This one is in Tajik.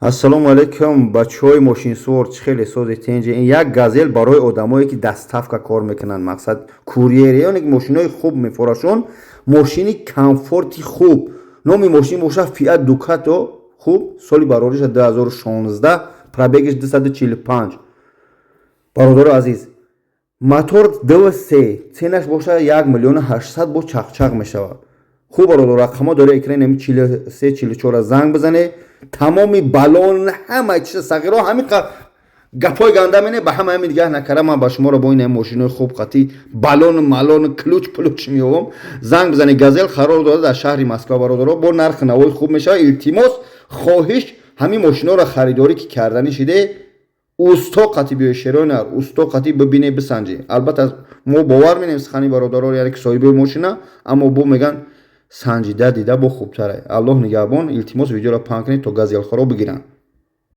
Ассалому алайкум, бачаҳои мошинсувор, чӣ хеле сози тенҷи. Ин як Газел барои одамое, ки доставка кор мекунанд, мақсад курьер, ёне ки мошинои хуб мефорашон, мошини комфорти хуб. Номи мошин бошад Фиат Дукато. Хуб, соли барориша 2016, пробегиш 245. Бародаро азиз, мотор 2.3, ценаш бошад 1 миллиону 800, бо чақчақ мешавад. Хуб, бародор, рақамҳо дори экран, 43 44 занг бизане. Тамоми балон, ҳама чиза, сағиро, ҳамин гапҳои ганда мене ба ҳама ҳамин дигаҳ накара. Ман ба шуморо бо ин мошинои хуб қатӣ балону малону ключ плуч меёвам. Занг бизане. Газел қарор дода дар шаҳри Москва, бародаро, бо нархи навои хуб мешавад. Илтимос, хоҳиш, ҳамин мошиноро харидорӣ ки карданӣ шиде, усто қатӣ биёй, шерои нар, усто қатӣ бибине, бисанҷӣ. Албатта, мо бовар менем сухани бародаро, яъне ки соҳибои мошина, аммо бо меган санҷида дида бо хубтаре. Аллоҳ нигаҳбон. Илтимос, видеоро паҳн кунед, то газелхоро бигиранд.